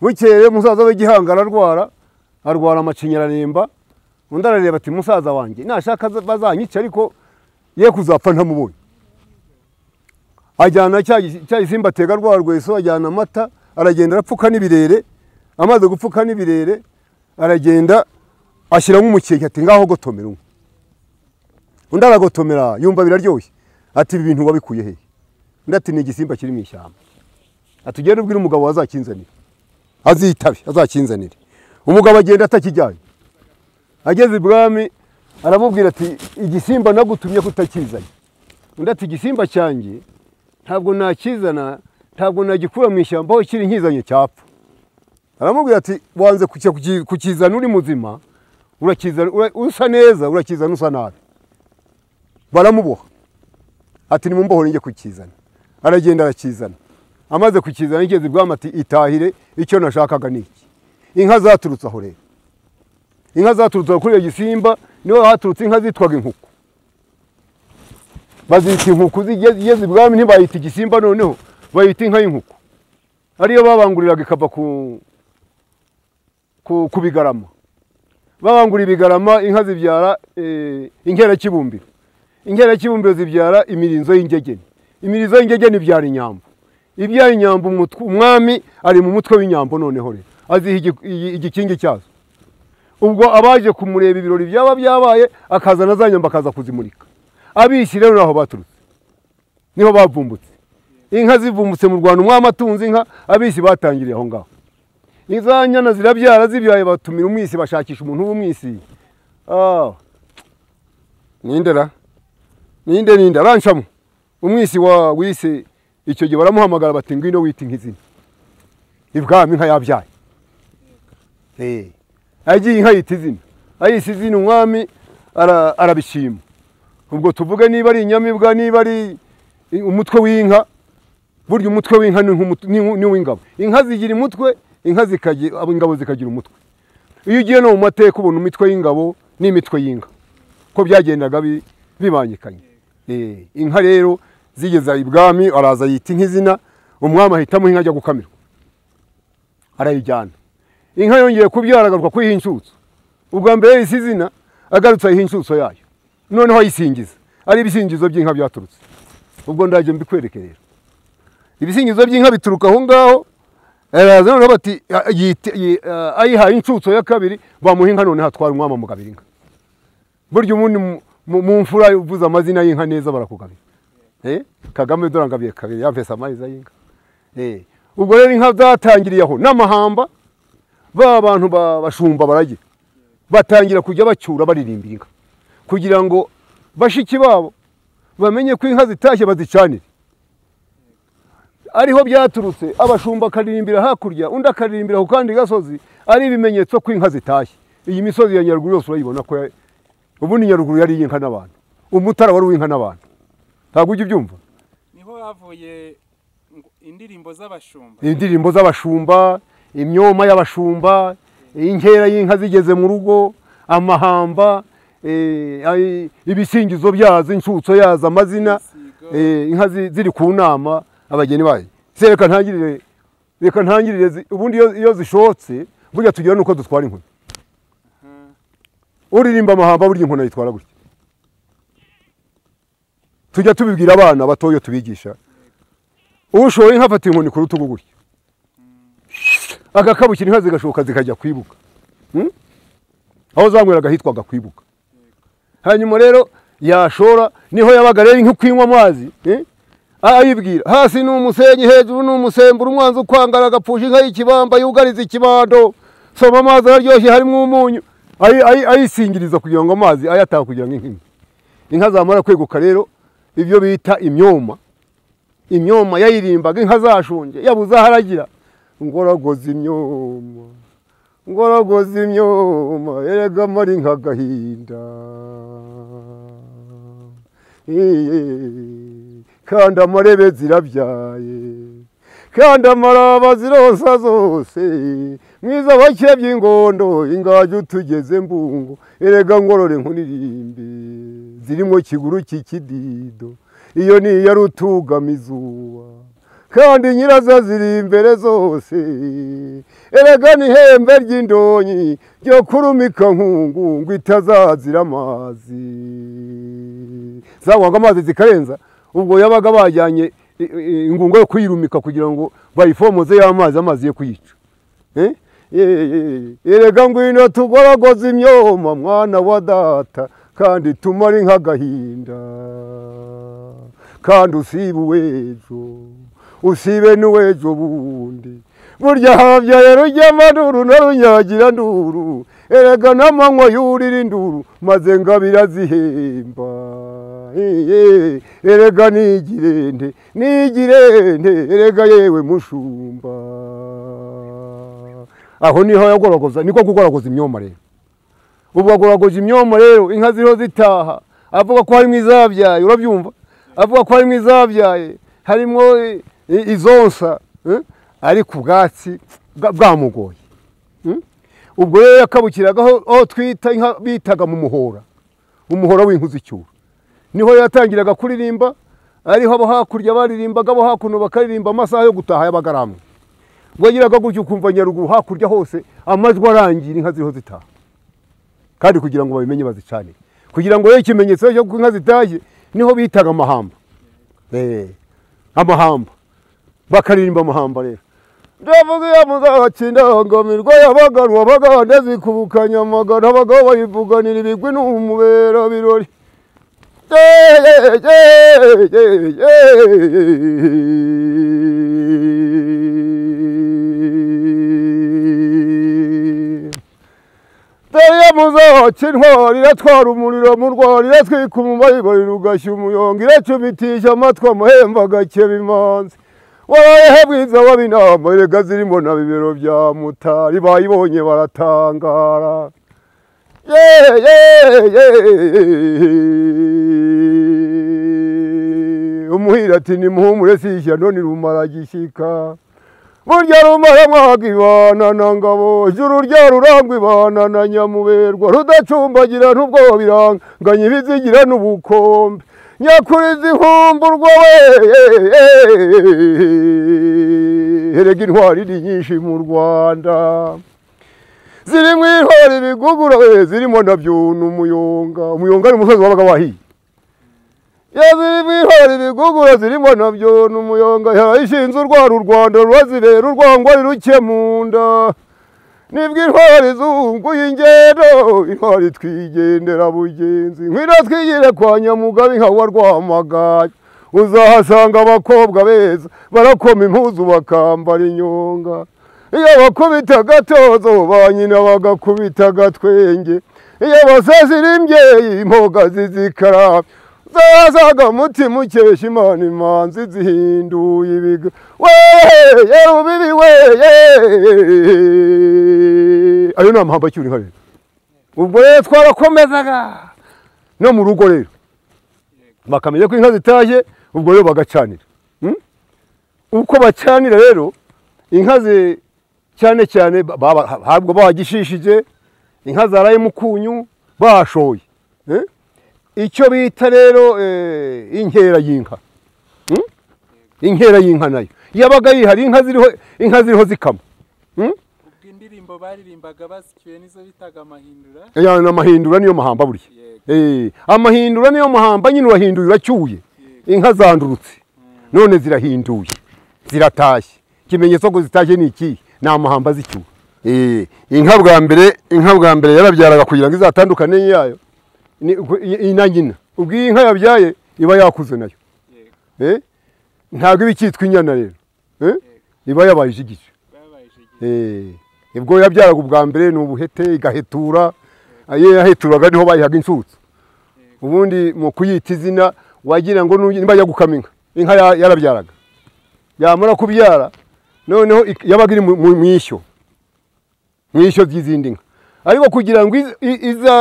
Bukeye musaza we Gihanga ararwara, arwara amacinya araremba. Undi arareba ati musaza wanjye nashaka bazanyica ariko ye kuzapfa ntamubonye. Ajyana cya gisimba atega rwa rweso, ajyana amata, aragenda arapfuka n'ibirere. Amaze gupfuka n'ibirere aragenda ashyiramo umukeke ati ngaho gotomera umwe. Undi aragotomera yumva biraryoshye ati ibi bintu wabikuye hehe? Undi ati ni igisimba kiri mu ishyamba. Ati ugende ubwire umugabo wazakinzanira, azitabe azakinzanire. Umugabo agenda atakijyanye. Ageze ibwami aramubwira ati igisimba nagutumye kutakizanye. Undi ati igisimba cyanjye ntabwo nakizana, ntabwo nagikura mu ishyamba aho kiri nkizanye cyapfa. Aramubwira ati wanze kukizana uri muzima, urakizana usa neza, urakizana usa nabi. Baramuboha ati nimumbohore njye kukizana. Aragenda arakizana. Amaze kukizana igeze ibwami ati itahire, icyo nashakaga ni iki? Inka zaturutse aho rero, inka zaturutse kuri iyo gisimba niho haturutse inka zitwaga inkuku. Bazita inkuku zigeze ibwami ntibayita igisimba, noneho bayita inka y'inkuku, ariyo babanguriraga ikava ku bigarama. Babangura ibigarama, inka zibyara inkerakibumbiro, inkerakibumbiro zibyara imirinzo y'ingegene, imirizo y'ingegene ibyara inyambo, ibyara inyambo. Umwami ari mu mutwe w'inyambo, noneho rero aziha igikingi cyazo. Ubwo abaje kumureba ibirori byaba byabaye, akazana za nyambo akaza kuzimurika. Abisi rero naho baturutse, niho bavumbutse. Inka zivumbutse mu Rwanda, umwami atunze inka, abisi batangiriye aho ngaho. Iza nyana zirabyara, zibyaye batumira umwisi, bashakisha umuntu w'umwisi. Nindera ninde ninde aranshamo umwisi wa wise icyo gihe baramuhamagara bati ngwino wita inka izina. Ibwami inka yabyaye. Agiye inka yita izina, ayise izina umwami arabishima. Ubwo tuvuge niba ari inyamibwa, niba ari umutwe w'inka, burya umutwe w'inka ni uw'ingabo. Inka zigira umutwe, inka zikagira ingabo zikagira umutwe. Iyo ugiye no mu mateka ubona imitwe y'ingabo n'imitwe y'inka ko byagendaga bibangikanye. Inka rero zigeze ibwami, araza yita inka izina, umwami ahitamo inka ajya gukamirwa, arayijyana. Inka yongeye kubyara agaruka kuyiha inshutso. Ubwa mbere yise izina, agarutse ayiha inshutso yayo, noneho ayisingiza. Ari ibisingizo by'inka byaturutse. Ubwo ndaje mbikwereke rero. Ibisingizo by'inka bituruka aho ngaho. Araza noneho bati ayihaye inshutso ya kabiri, bamuha inka, noneho atwara umwami amugabira inka. Burya ubundi mu mfura uvuze amazina y'inka neza barakugabira. Kagame dore angabiye kabiri, yampese amariza y'inka. Ubwo rero inka zatangiriye aho n'amahamba, ba bantu bashumba baragira batangira kujya bacyura baririmbira inka, kugira ngo bashiki babo bamenye ko inka zitashye bazicanire. Ariho byaturutse, abashumba akaririmbira hakurya, undi akaririmbira ku kandi gasozi, ari ibimenyetso ko inka zitashye. Iyi misozi ya Nyaruguru yose urayibona ko ubundi Nyaruguru yari inka n'abantu, umutara wari uw'inka n'abantu. Ntabwo ujya ubyumva? Niho havuye indirimbo z'abashumba, indirimbo z'abashumba, imyoma y'abashumba, inkera y'inka zigeze mu rugo, amahamba, ibisingizo byazo, inshutso yazo, amazina, inka ziri ku nama abageni bayo. Se reka ntangirire, reka ntangirire. Ubundi iyo zishotse burya tugira nuko dutwara inkoni. Uririmba amahamba burya inkoni ayitwara gutya. Tujya tubibwira abana batoyo tubigisha. Ushoye inka afata inkoni ku rutugu gutya, agakabukira inka zigashoka zikajya kwibuka. Aho zanyweraga hitwaga kwibuka. Hanyuma rero yashora, niho yabaga rero inka kwinywa amazi, ayibwira hasi ni umusenyi, hejuru ni umusemburo, umwanzi ukwangara agapfusha inka y'ikibamba yugariza ikibando, soma amazi araryoshye harimo umunyu. Ayisingiriza kugira ngo amazi ayataha kugira ngo inka. Inka zamara kweguka rero ibyo bita imyoma, imyoma yayirimbaga inka zashonje, yabuze aho aragira. Ngoragoza imyoma, ngoragoza imyoma, erega mari nka gahinda, kandi amarebe zirabyaye, kandi amaraba zironsa zose, mwiza bakebye ingondo, ingajya utugeze mbungo, erega ngorore nkuririmbe, zirimo kiguru cy'ikidido, iyo ni iya rutugama izuba, kandi nyirazo ziri imbere zose, erega ni ihembe ry'indonyi ryo kurumika nkungu ngo itazazira amazi. Zanywaga amazi zikarenza. Ubwo yabaga bajyanye ingungo yo kuyirumika kugira ngo bayifomoze y'amazi, amazi yo kuyica. Erega ngwino tugoragoza imyoma mwana wa data, kandi tumare nk'agahinda, kandi usibe uw'ejo, usibe n'uw'ejo bundi. Burya habyaye rujyamanuru na runyagira nduru, erega n'amanywa yurira induru, maze ngabira zihemba. Erega nigirente, nigirente, erega yewe mushumba. Aho niho yagoragoza, niko kugoragoza imyoma rero. Ubwo agoragoza imyoma rero, inka ziriho zitaha, avuga ko harimo izabyaye, urabyumva? Avuga ko harimo izabyaye, harimo izonsa, ariko ubwatsi bwamugoye. Ubwo rero yakabukiraga aho twita inka bitaga mu muhora, umuhora w'inkuzicyura, niho yatangiraga kuririmba. Ariho abo hakurya baririmbaga, abo hakuno bakaririmba, amasaha yo gutaha y'abagaramwe. Wagiraga gutyo ukumva Nyaruguru hakurya hose amajwi arangira inka ziriho zitaha, kandi kugira ngo babimenye bazicanire, kugira ngo rero ikimenyetso cyo inka zitashye niho bitaga amahamba. Amahamba bakaririmba amahamba rero. Ndavuga ya muzakindangamirwa y'abaganwa baganda zikubukanya amagana, abagabo bayivuganira ibigwi n'umubera birori. Dore muzakinwari iratwara umuriro mu rwari, iratwika umubayibari rugashya umuyonga, iracumitisha amatwi amahembe agakeba imanzi. Warahe bwiza w'abinama erega zirimo na bibero bya Mutari, bayibonye baratangara. Umuhira ati nimuhumure si ishyano ni rumara gishyika, burya rumara mwaga ibana na ngabo, juru rya rurangwa ibana na nyamuberwa, rudacumbagira n'ubwo biranganya ibizigira n'ubukombe, nyakuri zihumburwa we. Erega intwari ni nyinshi mu Rwanda, zirimo intwari bigugura we, zirimo na byuna umuyonga. Umuyonga ni umusozi wabaga wahiye. Zirimo intwari bigugura, zirimo na byuna umuyonga, yarayishinze urwara u Rwanda rurazibera urwangwa riruke mu nda. Nibwo intwari zunguye ingendo, intwari twigendera bugenzi, nkwira twigire kwa Nyamugabe nka wa Rwamagaju. Uzahasanga abakobwa beza barakoma impuzu bakambara inyonga, iyo bakubita agatozo ba nyina bagakubita agatwenge, iyo basazira imbyeyi impoga zizikara, zazaga mutima ukesha Imana imanzi zihinduye ibiga. Weye rubibi weye. Ayo ni amahamba acyura inka rero. Ubwo rero twarakomezaga no mu rugo rero bakamenya ko inka zitashye, ubwo rero bagacanira. Uko bacanira rero inka ze cyane cyane habwo bagishishije inka zaraye mu kunyu bashoye, icyo bita rero inkera y'inka. Inkera y'inka nayo yabaga yihari, inka ziriho zikama. Ubwo indirimbo baririmbaga basikiwe nizo bitaga amahindura. Amahindura niyo mahamba burya. Amahindura niyo mahamba nyine, urahinduye uracyuye, inka zandurutse none zirahinduye ziratashye. Ikimenyetso ko zitashye ni iki? Ni amahamba zicyura. Inka bwa mbere yarabyaraga kugira ngo izatandukane yayo na nyina. Ubwo iyi nka yabyaye iba yakuze nayo, ntabwo iba ikitwa inyana rero, iba yabaye ijigije. Ubwo yabyaraga ubwa mbere ni ubuhete, igahetura. Iyo yaheturaga niho bayihaga insutsu. Ubundi mu kuyita izina wagira ngo niba ajya gukama inka, inka yarabyaraga, yamara kubyara noneho yabaga iri mu ishyo, mu ishyo ry'izindi nka. Ariko kugira ngo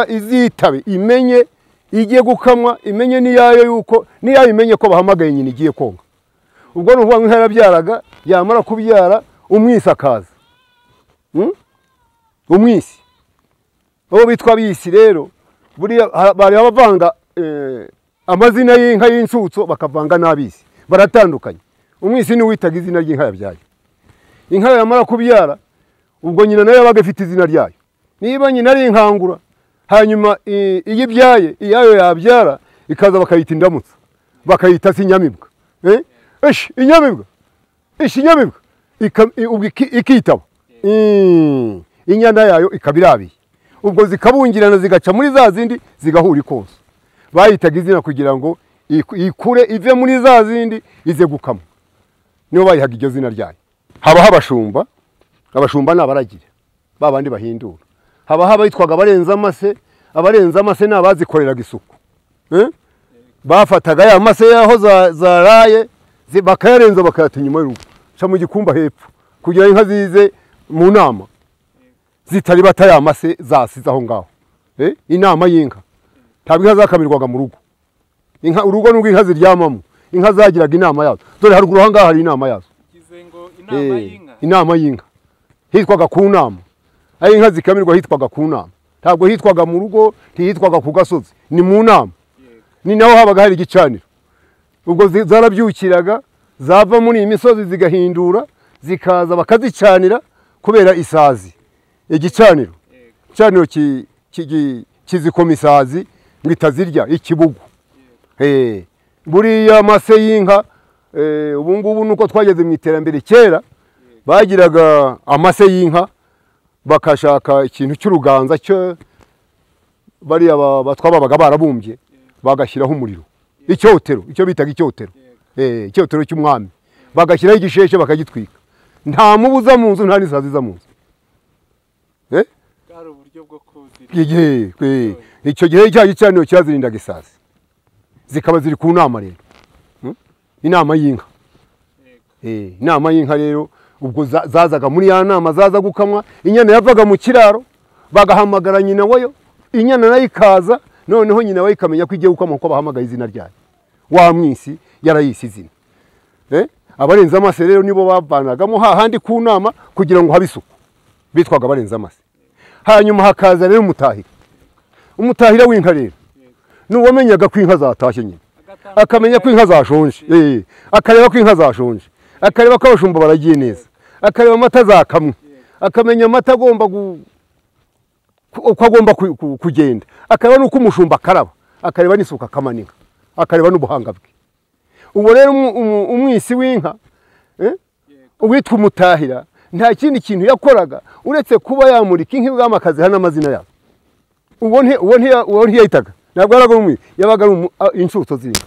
izitabe imenye igiye gukamwa, imenye n'iyayo yuko niyayo imenye ko bahamagaye nyina igiye konka. Ubwo ni ukuvuga ngo inka yarabyaraga, yamara kubyara umwisi akaza. Umwisi abo bitwa bisi rero buriya bari abavanga amazina y'inka y'insutso bakavanga n'abisi, baratandukanye. Umwisi ni witaga izina ry'inka yabyaye. Inka yamara kubyara ubwo nyina nayo yabaga ifite izina ryayo. Niba nyina ari inkangura, hanyuma iyo ibyaye iyayo yabyara ikaza bakayita indamutsa, bakayita sinyamibwa. Esh inyamibwa, esh inyamibwa, ikitaba inyana yayo ikabirabiye. Ubwo zikabungirana zigaca muri za zindi zigahura ikonsa. Bayitaga izina kugira ngo ikure ive muri za zindi ize gukama, niho bayihaga iryo zina ryayo. Habaho abashumba, abashumba ni abaragira babandi bahindura. Habaho abayitwaga abarenza amase, abarenza amase ni abazikoreraga isuku. Bafataga ya mase yaho zaraye bakayarenza bakayata inyuma y'urugo, ca mu gikumba hepfo, kugira inka zize mu nama zitari bata ya mase zasize aho ngaho. Inama y'inka ntabwo inka zakamirwaga mu rugo. Inka urugo nubwo inka ziryamamo, inka zagiraga inama yazo. Dore haruguru aha ngaha hari inama yazo. Ngo inama y'inka, inama y'inka hitwaga ku nama. Aho inka zikamirwa hitwaga ku nama, ntabwo hitwaga mu rugo, ntihitwaga ku gasozi, ni mu nama. Ni naho habaga hari igicaniro. Ubwo zarabyukiraga zava muri iyi misozi zigahindura zikaza bakazicanira kubera isazi. Igicaniro kizikoma isazi ngo itazirya ikibugu. Buriya mase y'inka ubu ngubu nuko twageze mu iterambere, kera bagiraga amase y'inka bakashaka ikintu cy'uruganza cyo bariya batwabaga barabumbye bagashyiraho umuriro, icyotero, icyo bitaga icyotero, icyotero cy'umwami, bagashyiraho igisheshe bakagitwika. Nta mubuza mu nzu, nta n'isazi za mu nzu. Bwari uburyo bwo kuzira. Icyo gihe cya gicaniro cyazirindaga isazi, zikaba ziri ku nama rero, inama y'inka. Inama y'inka rero ubwo zazaga muri ya nama, zaza gukamwa. Inyana yavaga mu kiraro bagahamagara nyina wayo, inyana nayo ikaza, noneho nyina wayo ikamenya ko igiye gukama kuko bahamagaye izina ryayo. Wa mwisi yarayise izina. Abarenze amase rero nibo bavanagamo hahandi ku nama kugira ngo habe isuku, bitwaga abarenze amase. Hanyuma hakaza rero umutahira. Umutahira w'inka rero nuwamenyaga ko inka zatashye nyine, akamenya ko inka zashonje, akareba ko inka zashonje, akareba ko abashumba baragiye neza, akareba amata zakamwe, akamenya amata agomba uko agomba kugenda, akareba nuko umushumba akaraba, akareba n'isuka akamanika, akareba n'ubuhanga bwe. Ubu rero umwisi w'inka uwitwa umutahira nta kindi kintu yakoraga uretse kuba yamurika inka ibwami akaziha n'amazina yabo. Uwo ntiyayitaga, ntabwo yaraga umwe, yabaga ari inshutso z'inka.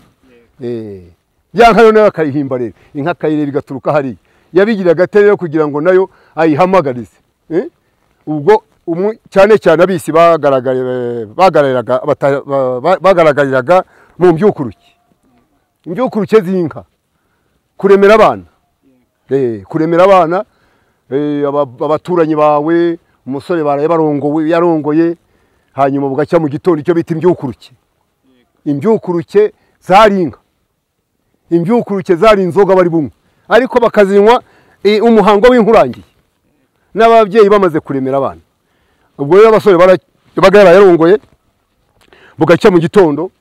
Ya nka nayo akayihimba rero, inka akayireba igaturuka hariya. Yabigiraga ate rero kugira ngo nayo ayihamagarize. Ubwo cyane cyane abisi bagaragariraga mu mbyukuruke, imbyukuruke z'inka, kuremera abana, kuremera abana, abaturanyi bawe, umusore baraye barongowe, yarongoye, hanyuma bugacya mu gitondo icyo bita imbyukuruke. Imbyukuruke zari inka, imbyukuruke zari inzoga bari bunywe, ariko bakazinywa umuhango w'inkurangiye n'ababyeyi bamaze kuremera abana. Ubwo rero abasore babaga yarongoye, bugacya mu gitondo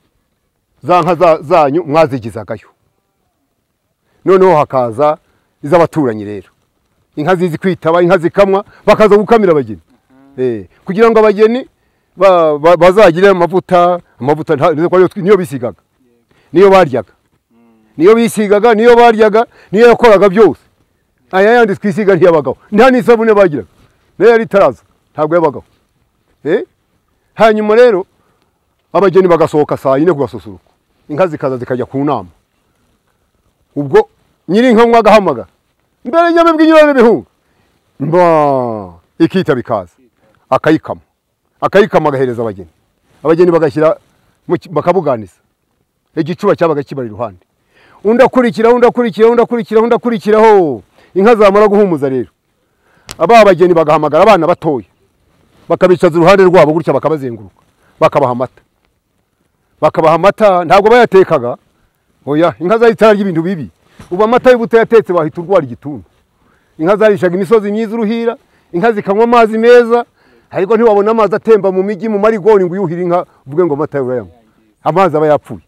za nka zanyu mwazigizagayo. Noneho hakaza iz'abaturanyi rero, inka zizi kwitaba, inka zikamwa, bakaza gukamira abageni, kugira ngo abageni bazagire amavuta. Amavuta niyo bisigaga, niyo baryaga, niyo bisigaga, niyo baryaga, niyo yakoraga byose. Aya yandi twisiga ntiyabagaho, nta n'isabune bagiraga, nayo yari itaraza, ntabwo yabagaho. Hanyuma rero abageni bagasohoka saa yine kugasusuruka, inka zikaza zikajya ku nama. Ubwo nyiri inka mwagahamagara mbere nyamibwa inyurane bihunga mba ikita bikaza, akayikama, akayikama agahereza abageni. Abageni bagashyira bakabuganiza, igicuba cyabaga kibari iruhande, undi akurikira, undi akurikira, undi akurikira, undi akurikiraho. Inka zamara guhumuza rero, aba bageni bagahamagara abana batoya, bakabicaza uruhande rwabo gutya, bakabazenguruka, bakabaha amata. Bakabaha amata, ntabwo bayatekaga, oya, inka zari zitararya ibintu bibi. Ubu amata y'ubuto yatetse wahita urwara igituntu. Inka zarishaga imisozi myiza uruhira, inka zikanywa amazi meza, ariko ntiwabona amazi atemba mu migi mu marigori ngo uyuhire inka uvuge ngo amata urayanywa. Amazi aba yapfuye.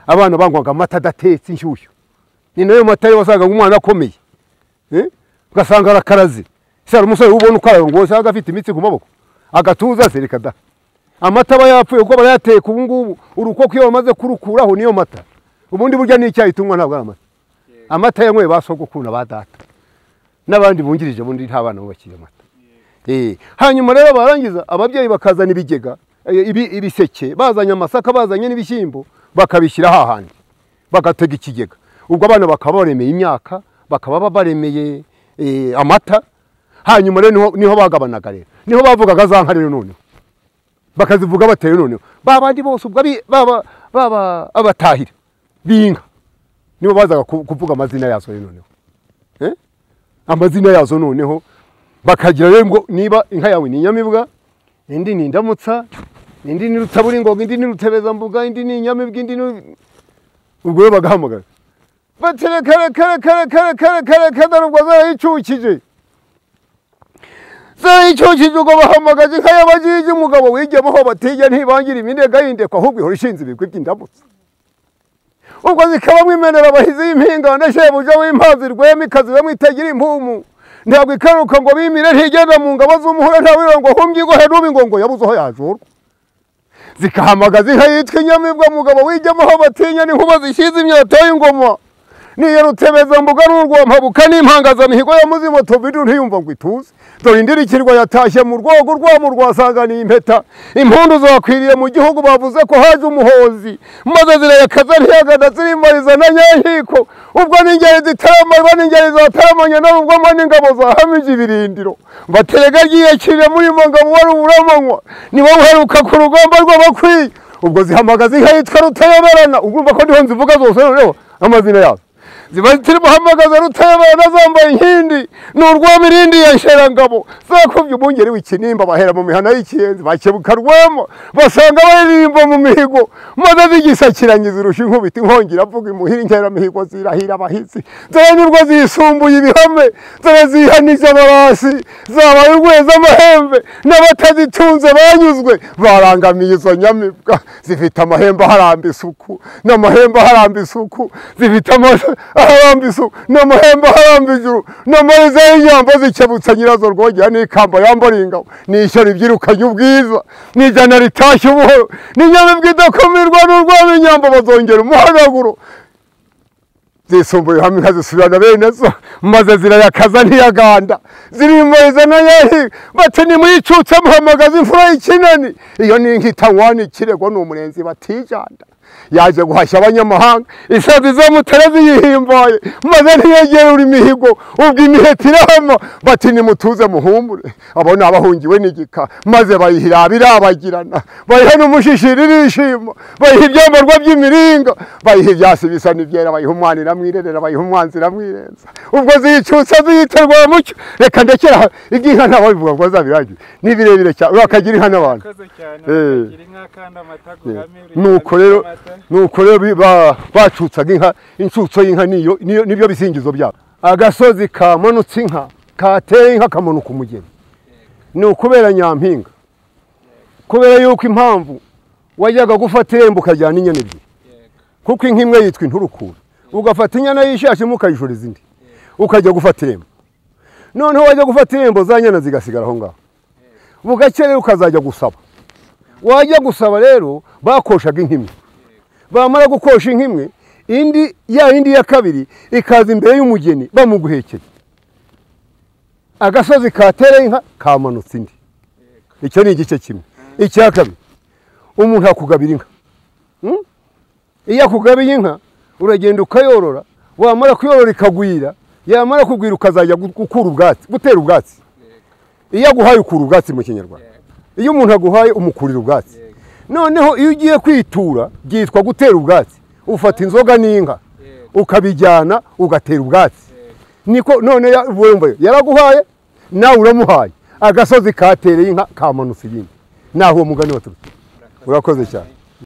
Abana banywaga amata adatetse inshyushyu. Ni nayo mata wasangaga umwana akomeye, ugasanga arakaraze. Se umusore ubona uko ngo usanga afite imitsi ku maboko, agatuza se reka da. Amata aba yapfuye kuko barayateka ubu ngubu, urukoko iyo bamaze kurukuraho niyo mata. Ubundi burya n'icyayi tunywa ntabwo ari amata. Amata yanyweye ba sogokuru ba data n'abandi bungirije, bundi nta bana bubakira amata. Hanyuma rero barangiza ababyeyi bakazana ibigega, ibiseke, bazanye amasaka, bazanye n'ibishyimbo, bakabishyira hahandi, bagatega ikigega. Ubwo abana bakaba baremeye imyaka, bakaba baremeye amata. Hanyuma rero niho bagabanaga rero, niho bavugaga za nka rero noneho bakazivuga bateye noneho babandi bose ubwo baba abatahira b'inka nibo bazaga kuvuga amazina yazo rero noneho. Amazina yazo noneho bakagira rero ngo niba inka yawe ni inyamibwa, indi ni indamutsa, indi ni rutaburingoga, indi ni rutebezambuga, indi ni inyamibwa, indi ni ubwo rero bagahamagara batere kare kare kare kare kare kare kare ubwo zarayicukije. Zayicukije ubwo bahamagaje inka y'abagigi, umugabo wigemaho batijya ntibangira iminega y'indekwa, ahubwo ihora ishinze ibigwi by'indamutsa. Ubwo zikabamwo imenera abahizi y'impingane, shebuja w'impazi rwema ikazibamwo itagira impumu. Ntabwo ikaruka ngo bimire, ntigenda mu ngabo z'umuhura, ntawira ngo humbye igohe n'ubu ngo ngo yabuze aho yajurwa. Zikahamagaza inka yitwa inyamibwa, mugabo wigemaho batinya n'inkuba zishyize imyato y'ingoma. Niyo rutebeza mbuga n'urwampabuka n'impangazamihigo ya muzima tubidu ntiyumva ngo ituze. Dore indirikirwa yatashye mu rwogo rwamo rwasanganiye impeta. Impundu zakwiriye mu gihugu bavuze ko haje umuhozi, maze zirayakaza ntiyagada zirimariza na nyankiko. Ubwo n'ingeri zitaramarwa n'ingeri zataramanye nabo, ubwo n'ingabo zahamije ibirindiro. Baterega ryiyakirira muri ngabo wari uburamanywa, niwe uheruka ku rugamba rw'abakwiye. Ubwo zihamagaza inka yitwa Rutayoberana, ugumva ko ndiho nzivuga zose noneho amazina yazo. Ziba zitiri muhamagaza Rutayoberana zambaye inkindi n'urwamirindi ya Sherangabo, zakubye umwungeri w'ikinimba bahera mu mihana y'ikiyenzi, bakebuka rwema basanga baririmba mu mihigo, maze zigisakiranye zirusha inkubiti inkongi iravuga imuhira inkeramihigo zirahira abahizi. Dore nibwo zisumbuye ibihame, dore zihanije abarasi, zabaye urweza amahembe, n'abatazitunze banyuzwe barangamiye izo nyamibwa. Zifite amahembe aharamba isuku, n'amahembe aharamba isuku, zifite aharamba isuku, n'amahembe aharamba ijuru, n'amariza y'inyambo zikebutsa nyirazo rwogera n'ikamba yambara ingabo, n'ishyo ribyirukanye ubwiza, n'ijana ritashye ubuhoro, n'inyamibwa idakumirwa n'urwab'inyambo bazongera umuhanaguro. Zisumbuye hamwe inka zisubirana bene zo, maze zirayakaza ntiyaganda, zirimariza na nyahi bati nimuyicutse muhamagaza imfura y'ikinani. Iyo ni inka itanywana ikirego ni umurenzi batijanda, yaje guhashya abanyamahanga, isazi zamutera ziyihimbaye, maze ntiyegerura imihigo, ubwo imiheti irahama bati nimutuze muhumure, abo ni abahungiwe n'igika, maze bayihira birabagirana, bayiha n'umushishiri irishima, bayiha ibyambarwa by'imiringa, bayiha ibyasi bisa n'ibyera, bayiha umwana iramwirerera, bayiha umwanzi iramwirenza. Ubwo ziyicutsa ziyiterwa mucyo. Reka ndekera iby'inka ntababivuga ngo bazabirangize, ni birebire cyane, bakagira inka n'abantu. Nuko rero nuko rero bacutsaga inka, incutso y'inka niyo nibyo bisingizo byabo. Agasozi kamanutse inka kateye inka kamanuka umugeni, ni ukubera nyampinga, kubera yuko impamvu wajyaga gufata irembo ukajyana inyana ebyiri, kuko inka imwe yitwa inturukura, ugafata inyana y'ishashi ukayishoreza indi, ukajya gufata irembo. Noneho wajya gufata irembo za nyana zigasigara aho ngaho, bugakeye ukazajya gusaba. Wajya gusaba rero bakoshaga inka imwe, bamara gukosha inka imwe, indi ya indi ya kabiri ikaza imbere y'umugeni bamuguhekeye. Agasozi katera inka kamanutse indi. Icyo ni igice kimwe. Icya kabiri, umuntu akugabira inka. Iyo akugabiye inka uragenda ukayorora, wamara kuyorora ikagwira, yamara kugwira ukazajya gukura ubwatsi, gutera ubwatsi. Iyo aguhaye ukura ubwatsi mu Kinyarwanda. Iyo umuntu aguhaye umukurira ubwatsi. Noneho iyo ugiye kwitura byitwa gutera ubwatsi, ufata inzoga n'inka ukabijyana ugatera ubwatsi. Niko none yaraguhaye nawe uramuhaye, agasozi katereye inka kamanutse iyindi. Naho uwo mugani waturutse. Urakoze cyane.